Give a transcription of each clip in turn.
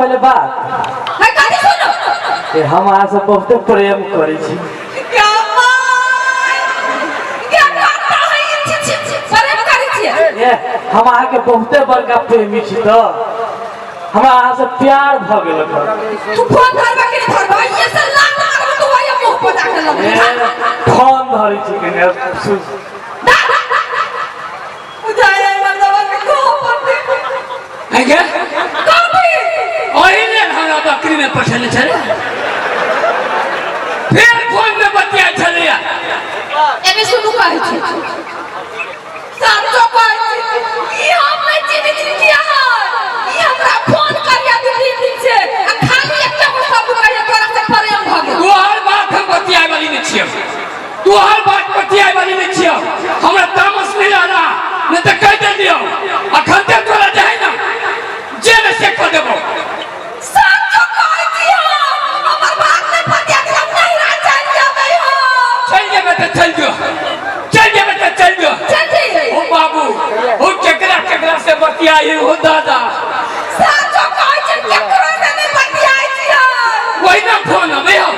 पहिले बात। है कथी सुनू? ए, हम अहाँ से बहुते प्रेम करै छी। क्या माय, क्या करता है ई? छी छी छी, प्रेम करै छियै? ए, हम अहाँके बहुते बड़का प्रेमी छी, तऽ हमरा अहाँ से प्यार भऽ गेल हन। तू फोन धरबा कि नहि धरबा? ये से लात मारबो तू वही मुंह पर जाके ए, लगबे। फोन धरै छी कने बुझाय मर्दवा के कहो पड़ते। है गे? कथी? ओहि लेल हमरा बकरी में पठेने छलै, फेर फोन में बतियाइ छलैया। एने सुनू, कहै छी, साचो कहै छी, ई हम नहि चिन्है छी कि अहाँ। ई हमरा फोन करिया 2-3 दिन से आ खाली एकटा गो शब्द कहिया, तोरा से प्रेम भऽ गेल। तोहर बात हम बतियाइ वाली नहि छियौ, तोहर बात बतियाइ वाली नहि छियौ। हमरा तामस नहि रहला, नहि तऽ कहि देलियौ, अखन ते तोरा जे है ना, जे ने से कऽ देबौ। साचो कहै छी, हम हमर बात नहि पतिया के हम नहीं रह चलि जेबै हम। चलि जेबै तऽ चलि जो, चलि जेबै तऽ चलि जो। चलि जइयै। ओ बाबू, ओ केकरा केकरा से बतियाई हो दादा? साचो कहै छी, केकरो से नहि बतियाइ छी हम। वही ना फोन अबै हो।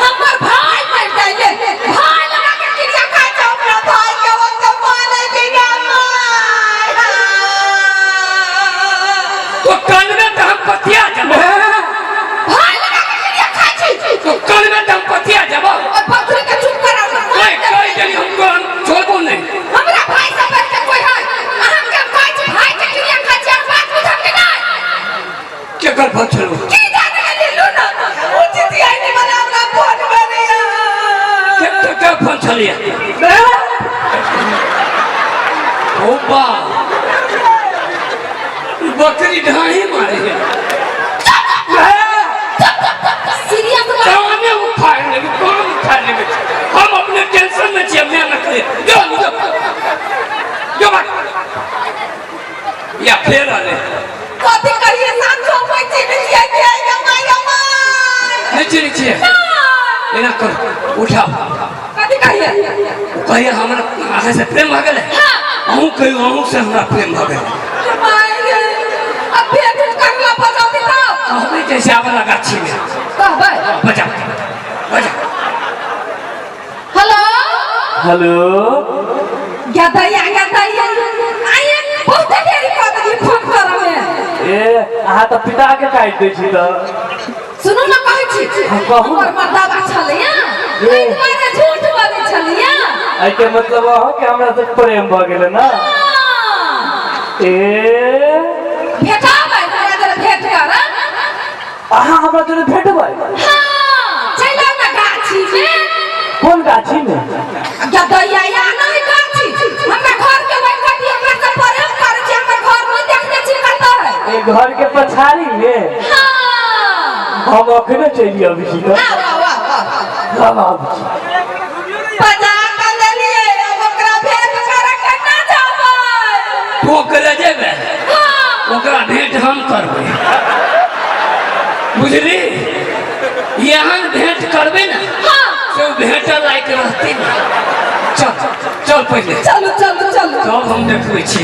हमर भाई मरि जाइले, भाई लगा के क्रिया खाइ छै। हमरा भाई के ओते मानै छै ना माय। तो कलमे तऽ हम पतिया जेबो। भाई लगा के क्रिया खाइ छी। तो कलमे तऽ हम पतिया जेबो। ओइ बकरी के चुप कराउ। कहि कहि देली हम, तो हम छोड़बो नहि। हमरा भाई से बढ़ के कोई है? अहाँ के कहै छी, भाई के क्रिया खाइ छी, अहाँ बात बुझब कि नहि? केकर फोन छलौ? की जाने गेली ना, ओ चितियाई नहीं बना हमरा फोन करिया। केकर फोन छलियै? ओ बा, बकरी ढाही मारे है। सीरियस बात। काने उखाड़ लेबै, कान उखाड़ लेबै। हम अपने टेंशन में छियै, मैं न करे जो जो जो बात या फेर आले। कथी करिए? साँझो में चिन्ह छियै के गे माय गे माय। नहि चिन्है छियै? एना कर, उठाओ। कथी कहिए? कहिए, हमरा अहाँ से प्रेम भऽ गेलै। हाँ। अहूँ कहियौ, अहूँ से हमरा प्रेम भऽ गेलै। माय गे, अब भेंट करला बजाती तब। कहबै जैसे आबऽ गाछी में। कहबै। बजा बजा। हेलो। हेलो। गदैया गदैया, आइए, बहुत देरी कऽ देलियै फोन करऽ में। ए, अहाँ तऽ पिता के काटि दै छी तऽ। सुनू ने, कहै छी। हाँ, कहू। हमर मर्दाबा छलैया। ए। एहि दुआरे झूठ बजै छलैया। एहिके मतलब अहाँके हमरा से प्रेम भऽ गेलै ना? हाँ। ए। भेटाबै हमरा जरा, भेंट कर। अहाँ हमरा जरे भेटबै? हाँ, चलि आउ ने गाछी में। कोन गाछी में? गदैया, या नहीं गाछी, हमरा घर के वही कथी, हमरा से प्रेम करै छी, हमर घर में देखने छी कतऽ है? ए, घर के पछाड़ी में? हाँ। हम अखने चलि अबै छी तऽ। आउ आउ आउ आउ। हम आबै छी। बजा के लेलियै, अब ओकरा भेंट करऽ के ना जाबै। तू अकेले जेबै? हाँ। ओकरा भेंट हम करबै, बुझली? एहन भेंट करबै ने से ओ भेंटल लायक रहती ने। चल चल पहिले। चलू चलू चलू। तब हम देखबै छी।